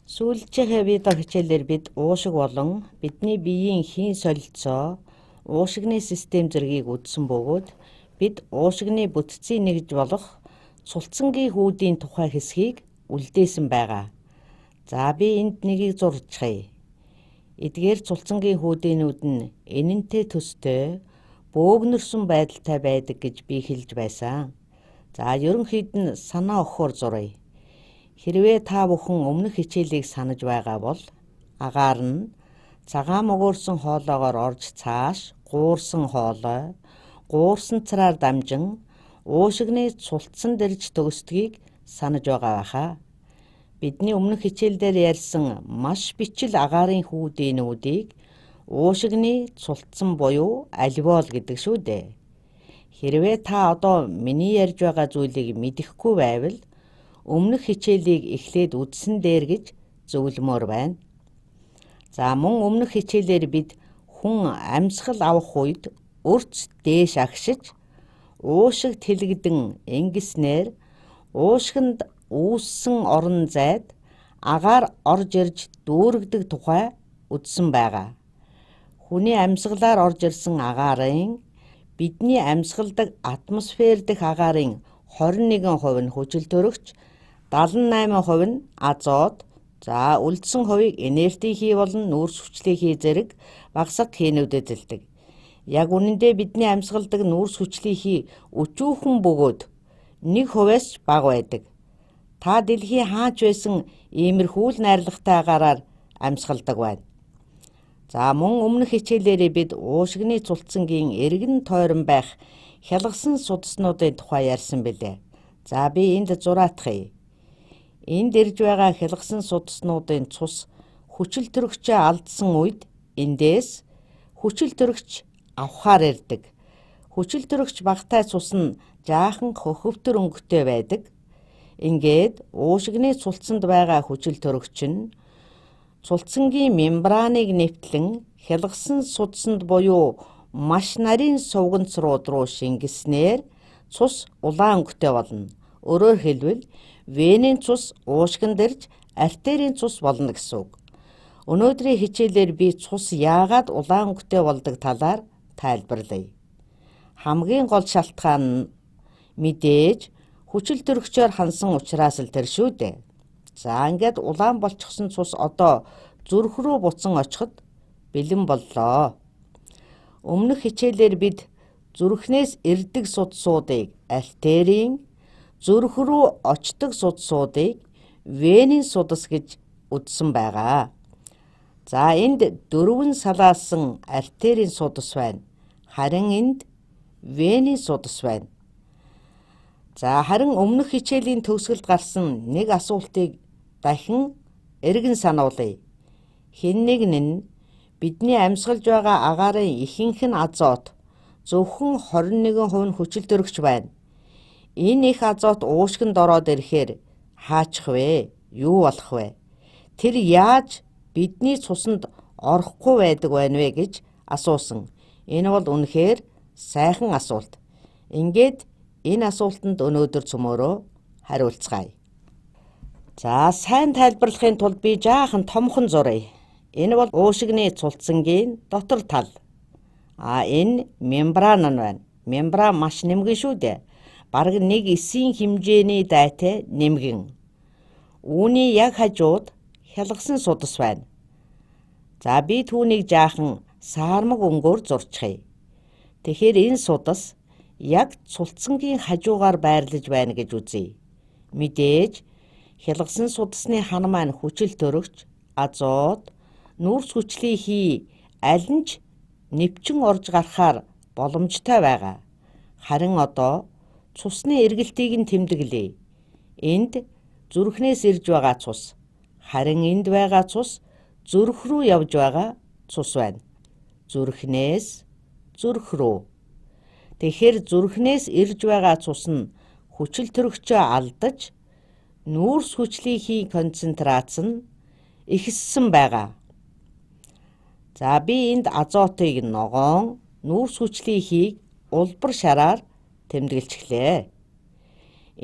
Сүүлчийнхээ видео хичээлээр бид уушиг болон бидний биеийн хийн солилцоо, уушигны систем зэргийг үзсэн бөгөөд бид уушигны бүтцийн нэгж болох цулцангийн хүүдийн тухай хэсгийг үлдээсэн байгаа. За, би энд нэгийг зурчихъя. Эдгээр цулцангийн хүүдийнүүд нь энэнтэй төстэй бөөгнөрсөн байдалтай байдаг гэж би хэлж байсан. За, ерөнхийд нь санаа өгөхөөр зуръя. Хэрвээ та бүхэн өмнөх хичээлийг санаж байгаа бол агаар нь цагаан мөгөөрсөн хоолоогоор орж цааш гуурсан хоолой гуурсан цараар дамжин уушигны цулцсанд ирж төгсдгийг санаж байгаа байхаа. Бидний өмнөх хичээл дээр ярьсан маш бичил агаарын хүүдийнүүдийг уушигны цулцсан буюу альвеол гэдэг шүү дээ. Хэрвээ та одоо миний ярьж байгаа зүйлийг мэдэхгүй байвал өмнөх хичээлийг эхлээд үзсэн дээр гэж зөвлөмөөр байна. За, мөн өмнөх хичээлээр бид хүн амьсгал авах үед өрц дээш агшиж, уушиг тэлэгдэн ингэснээр уушгинд үүссэн орон зайд агаар орж ирж дүүргэдэг тухай үзсэн байгаа. Хүний амьсгалаар орж ирсэн агаарын бидний амьсгалдаг атмосфер дэх агаарын 21% нь хүчил төрөгч, 78% нь азот, за үлдсэн хувийг энергийн хий болон нүүрс хүчлийн хий зэрэг багасах хийнүүд эзэлдэг. Яг үнэндээ бидний амьсгалдаг нүүрс хүчлийн хий өчүүхэн бөгөөд 1%-аас ч бага байдаг. Та дэлхийн хаа ч байсан иймэрхүү л найрлагатай агаараар амьсгалдаг байна. За, мөн өмнөх хичээлээрээ бид уушигны цулцангийн эргэн тойрон байх хялгасан судаснуудын тухай ярьсан билээ. За, би энд зураатгая. Энд ирж байгаа хялгасан судаснуудын цус хүчил төрөгчөө алдсан үед эндээс хүчил төрөгч авахаар ирдэг. Хүчил төрөгч багатай цус нь жаахан хөхөвтөр өнгөтэй байдаг. Ингээд уушигны цулцсанд байгаа хүчил төрөгч нь цулцангийн мембраныг нэвтлэн хялгасан судсанд буюу маш нарийн сувганцрууд руу шингэснээр цус улаан өнгөтэй болно. Өөрөөр хэлбэл, венийн цус уушгинд ирж артерийн цус болно гэсэн үг. Өнөөдрийн хичээлээр би цус яагаад улаан өнгөтэй болдог талаар тайлбарлая. Хамгийн гол шалтгаан нь мэдээж хүчил төрөгчөөр хансан учраас л тэр шүү дээ. За, ингээд улаан болчихсон цус одоо зүрх рүү буцан очиход бэлэн боллоо. Өмнөх хичээлээр бид зүрхнээс ирдэг судсуудыг артерийн, зүрх рүү очдог судсуудыг венийн судас гэж үзсэн байгаа. За, энд дөрвөн салаалсан артерийн судас байна. Харин энд венийн судас байна. За, харин өмнөх хичээлийн төгсгөлд гарсан нэг асуултыг дахин эргэн сануулъя. Хэн нэг нь бидний амьсгалж байгаа агаарын ихэнх нь азот, зөвхөн 21% нь хүчил төрөгч байна. Энэ их азот уушгинд ороод ирэхээр хаачих вэ? Юу болох вэ? Тэр яаж бидний цуснд орохгүй байдаг байна вэ гэж асуусан. Энэ бол үнэхээр сайхан асуулт. Ингээд энэ асуултанд өнөөдөр цөмөөрөө хариулцгаая. За, сайн тайлбарлахын тулд би жаахан томхон зуръя. Энэ бол уушигны цулцангийн дотор тал. А энэ мембран нь байна. Мембран маш нэмгэн шүү дээ. Бараг нэг эсийн хэмжээний дайтай нэмгэн. Үүний яг хажууд хялгасан судас байна. За, би түүнийг жаахан саармаг өнгөөр зурчихъя. Тэгэхээр энэ судас яг цулцангийн хажуугаар байрлаж байна гэж үзье. Мэдээж хялгасан судасны хан маань хүчил төрөгч, азот, нүүрс хүчлийн хий аль нь ч нэвчин орж гарахаар боломжтой байгаа. Харин одоо цусны эргэлтийг нь тэмдэглэе. Энд зүрхнээс ирж байгаа цус, харин энд байгаа цус зүрх рүү явж байгаа цус байна. Зүрхнээс зүрх рүү. Тэгэхээр зүрхнээс ирж байгаа цус нь хүчил төрөгчөө алдаж нүүрс хүчлийн концентрац нь ихэссэн байгаа. За, би энд азотыг ногоон, нүүрс хүчлийн хийг улбар шараар тэмдэглэчихлээ.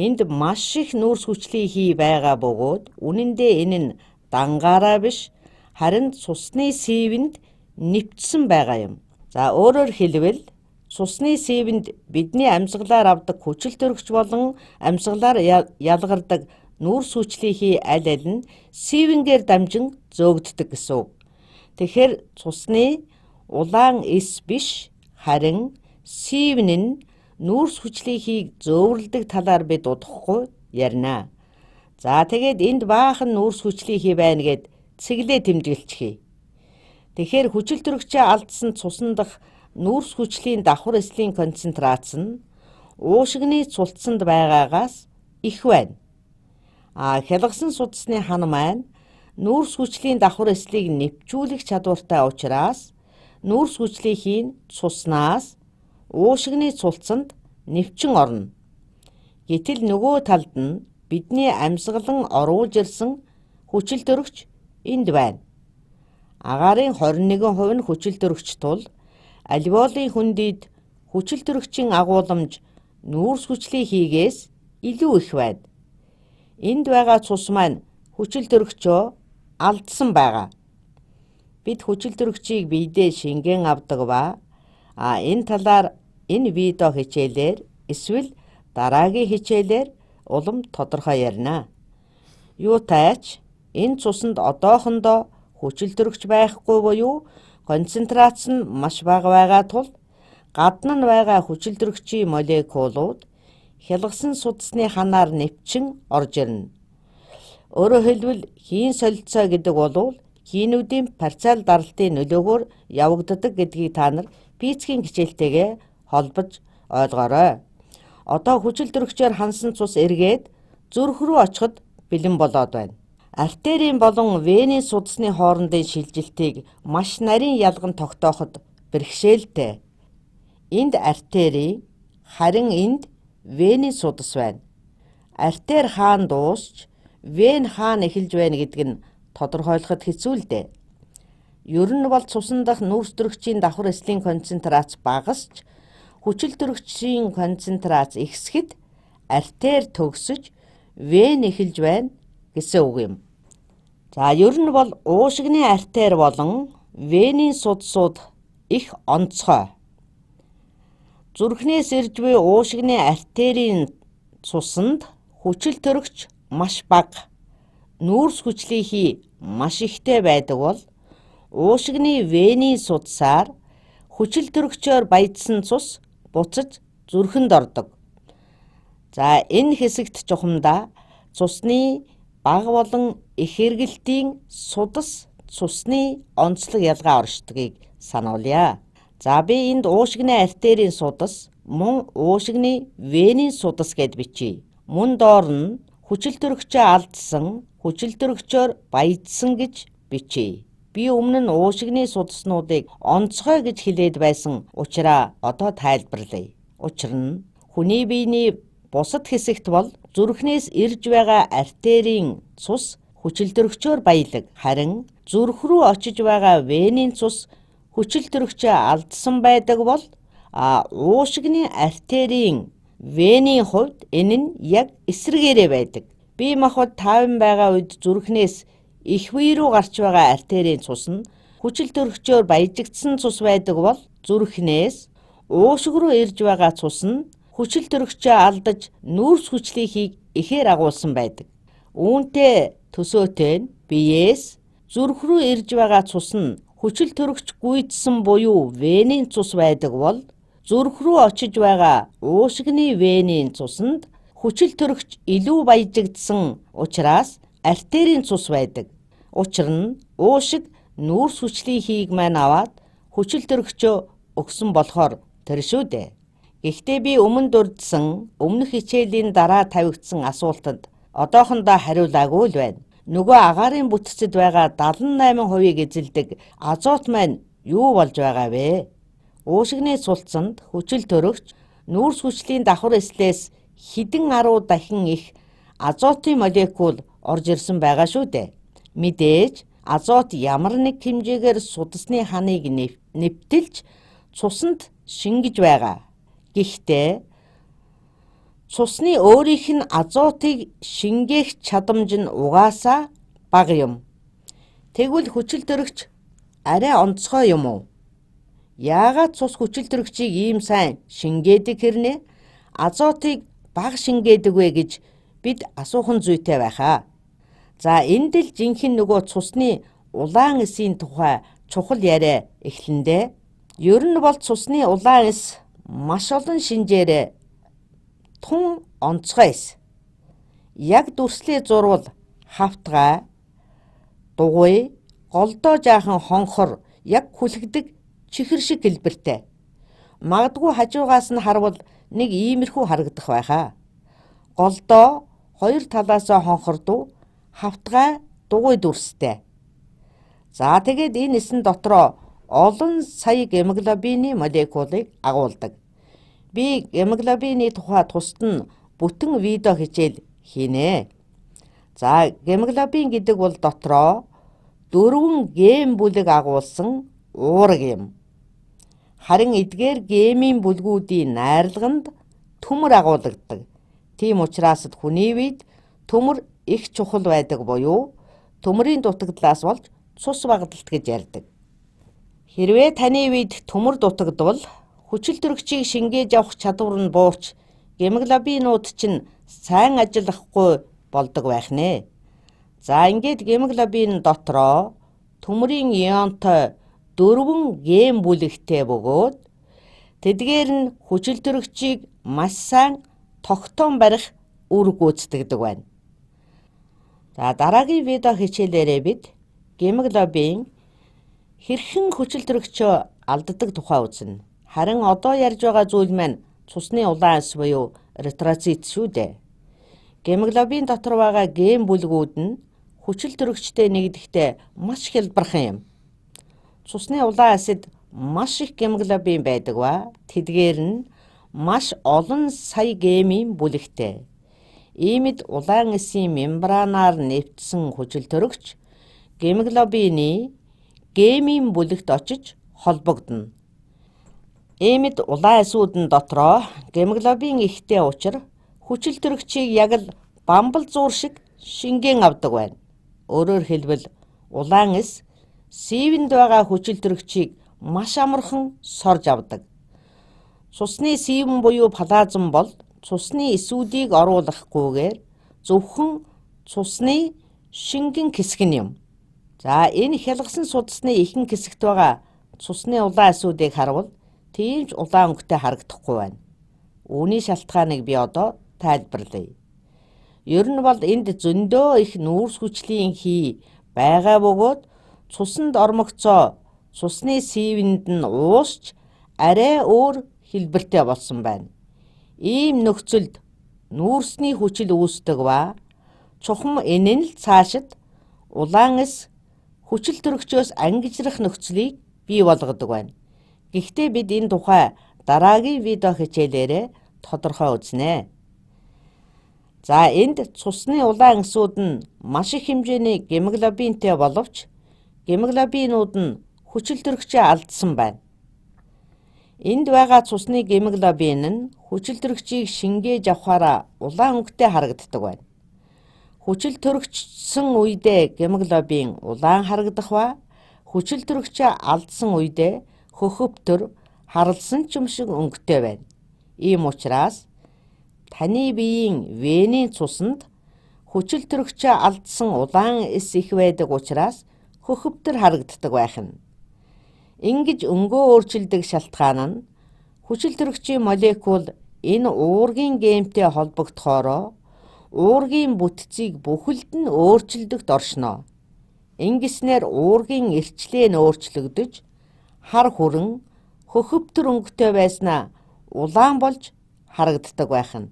Энд маш их нүүрс хүчлийн хий байгаа бөгөөд үнэндээ энэ нь дангаараа биш, харин цусны сивэнд нэвтсэн байгаа юм. За, өөрөөр хэлбэл, цусны сивэнд бидний амьсгалаар авдаг хүчил төрөгч болон амьсгалаар ялгардаг нүүрс хүчлийнхээ аль аль нь сивэнгээр дамжин зөөгддөг гэсэн үг. Тэгэхээр цусны улаан эс биш, харин сивэн нь нүүрс хүчлийнхийг зөөвөрлөдөг талаар бид удахгүй ярина. За, тэгээд энд баахан нүүрс хүчлийнхий байна гэд цэглээ тэмдэглэчихье. Тэгэхээр хүчил төрөгчөө алдсан цусан дах нүүрс хүчлийн давхар эслийн концентрац нь уушигны цулцсанд байгаагаас их байна. А хялгасан судасны хан маань нүүрс хүчлийн давхар эслийг нэвчүүлэх чадвартай учраас нүүрс хүчлийнхийг цуснаас уушигны цулцсанд нэвчин орно. Гэтэл нөгөө талд нь бидний амьсгалан оруулж ирсэн хүчил төрөгч энд байна. Агаарын 21% нь хүчил төрөгч тул альвеолын хөндийд хүчил төрөгчийн агууламж нүүрс хүчлийн хийгээс илүү их байна. Энд байгаа цус маань хүчил төрөгчөө алдсан байгаа. Бид хүчил төрөгчийг биедээ шингэн авдаг ба энэ талаар энэ видео хичээлээр эсвэл дараагийн хичээлээр улам тодорхой ярина. Юутай ч энэ цуснд одоохондоо хүчил төрөгч байхгүй буюу концентрац нь маш бага байгаа тул гадна нь байгаа хүчил төрөгчийн молекулууд хялгасан судасны ханаар нэвчин орж ирнэ. Өөрөөр хэлбэл, хийн солилцоо гэдэг бол хийнүүдийн парциал даралтын нөлөөгөөр явагддаг гэдгийг та нар физикийн хичээлтэйгээ холбож ойлгоорой. Одоо хүчил төрөгчөөр хансан цус эргээд зүрх рүү очиход бэлэн болоод байна. Артерийн болон венийн судасны хоорондын шилжилтийг маш нарийн ялган тогтооход бэрхшээлтэй. Энд артерийн, харин энд венийн судас байна. Артер хаана дуусч, вен хаана эхэлж байна гэдг нь тодорхойлоход хэцүү л дээ. Ер нь бол цусан дах нүүрс төрөгчийн давхар эслийн концентрац багасч, хүчил төрөгчийн концентрац ихсэхэд артер төгсөж, вен эхэлж байна гэсэн үг юм. За, ер нь бол уушигны артер болон венийн судасууд их онцгой. Зүрхнээс ирж буй уушигны артерийн цуснд хүчил төрөгч маш бага, нүүрс хүчлийнхий маш ихтэй байдаг бол уушигны венийн судасаар хүчил төрөгчөөр баяжсан цус буцаж зүрхэнд ордог. За, энэ хэсэгт чухамдаа цусны бага болон их эргэлтийн судас цусны онцлог ялгаа оршдгийг сануулъя. За, би энд уушигны артерийн судас мөн уушигны венийн судас гэд бичье. Мөн доор нь хүчил төрөгчөө алдсан, хүчил төрөгчөөр баяжсан гэж бичье. Би өмнө нь уушигны судаснуудыг онцгой гэж хэлээд байсан учраас одоо тайлбарлая. Учир нь хүний биений бусад хэсэгт бол зүрхнээс ирж байгаа артерийн цус хүчил төрөгчөөр баялаг, харин зүрх рүү очиж байгаа венийн цус хүчил төрөгчөө алдсан байдаг бол уушигны артерийн венийн хувьд энэ нь яг эсрэгээрээ байдаг. Бие махбод тайван байгаа үед зүрхнээс их бие рүү гарч байгаа артерийн цус нь хүчил төрөгчөөр баяжигдсан цус байдаг бол зүрхнээс уушиг руу ирж байгаа цус нь хүчил төрөгчөө алдаж нүүрс хүчлийнхийг ихээр агуулсан байдаг. Үүнтэй төсөөтэй нь биеэс зүрх рүү ирж байгаа цус нь хүчил төрөгч гүйцсэн буюу венийн цус байдаг бол зүрх рүү очиж байгаа уушигны венийн цуснд хүчил төрөгч илүү баяжигдсан учраас артерийн цус байдаг. Учир нь уушиг нүүрс хүчлийн хийг маань аваад хүчил төрөгчөө өгсөн болохоор тэр шүү дээ. Гэхдээ би өмнө дурдсан өмнөх хичээлийн дараа тавигдсан асуултанд одоохондоо хариулаагүй л байна. Нөгөө агаарын бүтцэд байгаа 78%-ийг эзэлдэг азот маань юу болж байгаа вэ? Уушигны цулцанд хүчил төрөгч нүүрс хүчлийн давхар эслээс хэдэн аруу дахин их азотын молекул орж ирсэн байгаа шүү дээ. Мэдээж азот ямар нэг хэмжээгээр судасны ханыг нэвтэлж цуснд шингэж байгаа. Гэхдээ цусны өөрийнх нь азотыг шингээх чадамж нь угаасаа бага юм. Тэгвэл хүчил төрөгч арай онцгой юм уу? Яагаад цус хүчил төрөгчийг ийм сайн шингээдэг хэрнээ азотыг бага шингээдэг вэ гэж бид асуух нь зүйтэй байх аа. За, энд л жинхэнэ нөгөө цусны улаан эсийн тухай чухал яриа эхлэндээ. Ер нь бол цусны улаан эс маш олон шинжээрээ тун онцгой эс. Яг дүрслээ зурвал хавтгай, дугуй, голдоо жаахан хонхор яг хүлхдэг чихэр шиг хэлбэртэй. Магадгүй хажуугаас нь харвал нэг иймэрхүү харагдах байхаа. Голдоо хоёр талаасаа хонхордуу, хавтгай дугуй дүрстэй. За, тэгээд энэ эсэн дотроо олон сая гемоглобины молекулыг агуулдаг. Би гемоглобины тухай тусад нь бүтэн видео хичээл хийнэ. За, гемоглобин гэдэг бол дотроо 4 гем бүлэг агуулсан уураг юм. Харин эдгээр гемийн бүлгүүдийн найрлаганд төмөр агуулгадаг. Тийм учраас хүний биед төмөр их чухал байдаг буюу төмөрийн дутагдлаас болж цус багадалт гэж ярьдаг. Хэрвээ таны биед төмөр дутагдвал хүчил төрөгчийг шингээж авах чадвар нь буурч гемоглобинууд чинь сайн ажиллахгүй болдог байх нэ. За, ингээд гемоглобин дотроо төмөрийн ионтой 4 гем бүлэгтэй бөгөөд тэдгээр нь хүчил төрөгчийг маш сайн тогтоон барих үүрэг гүйцэтгэдэг байна. За, дараагийн видео хичээлээрээ бид гемоглобин хэрхэн хүчил төрөгчөө алддаг тухай үзнэ. Харин одоо ярьж байгаа зүйл маань цусны улаан эс буюу эритроцит шүү дээ. Гемоглобин дотор байгаа гем бүлгүүд нь хүчил төрөгчтэй нэгдэхдээ маш хялбархан юм. Цусны улаан эсэд маш их гемоглобин байдаг ба тэдгээр нь маш олон сая гемийн бүлэгтэй. Иймд улаан эсийн мембранаар нэвтсэн хүчил төрөгч гемоглобины гемийн бүлэгт очиж холбогдоно. Иймд улаан эсүүд нь дотроо гемоглобин ихтэй учир хүчил төрөгчийг яг л бамбал зуур шиг шингээн авдаг байна. Өөрөөр хэлбэл, улаан эс сивэнд байгаа хүчил төрөгчийг маш амархан сорж авдаг. Цусны сивэн буюу плазм бол цусны эсүүдийг оруулахгүйгээр зөвхөн цусны шингэн хэсэг нь юм. За, энэ хялгасан судасны ихэнх хэсэгт байгаа цусны улаан эсүүдийг харвал тийм ч улаан өнгөтэй харагдахгүй байна. Үүний шалтгааныг би одоо тайлбарлая. Ер нь бол энд зөндөө их нүүрс хүчлийн хий байгаа бөгөөд цуснд ормогцоо цусны сивэнд нь уусч арай өөр хэлбэртэй болсон байна. Ийм нөхцөлд нүүрсний хүчил үүсдэг ба чухам энэ нь л цаашид улаан эс хүчил төрөгчөөс ангижрах нөхцөлийг бий болгодог байна. Гэхдээ бид энэ тухай дараагийн видео хичээлээрээ тодорхой үзнэ. За, энд цусны улаан эсүүд нь маш их хэмжээний гемоглобинтэй боловч гемоглобинууд нь хүчил төрөгчөө алдсан байна. Энд байгаа цусны гемоглобин нь хүчил төрөгчийг шингээж авахаараа улаан өнгөтэй харагддаг байна. Хүчил төрөгчсөн үедээ гемоглобин улаан харагдах ба хүчил төрөгчөө алдсан үедээ хөхөвтөр харалсан ч юм шиг өнгөтэй байна. Ийм учраас таны биеийн вений цуснд хүчил төрөгчөө алдсан улаан эс их байдаг учраас хөхөвтөр харагддаг байх нь. Ингэж өнгөө өөрчилдөг шалтгаан нь хүчил төрөгчийн молекул энэ уургийн гемтэй холбогдохоороо уургийн бүтцийг бүхэлд нь өөрчилдөгт оршино. Ингэснээр уургийн эрчлээ нь өөрчлөгдөж хар хүрэн хөхөвтөр өнгөтэй байснаа улаан болж харагддаг байх нь.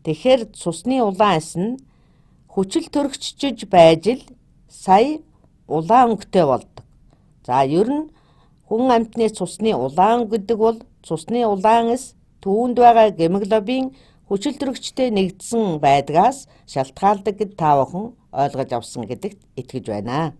Тэгэхээр цусны улаан эс нь хүчил төрөгчжиж байж л сая улаан өнгөтэй болдог. За, ер нь хүн амьтны цусны улаан гэдэг бол цусны улаан эс түүнд байгаа гемоглобин хүчил төрөгчтэй нэгдсэн байдгаас шалтгаалдаг гэд та бүхэн ойлгож авсан гэдэгт итгэж байна.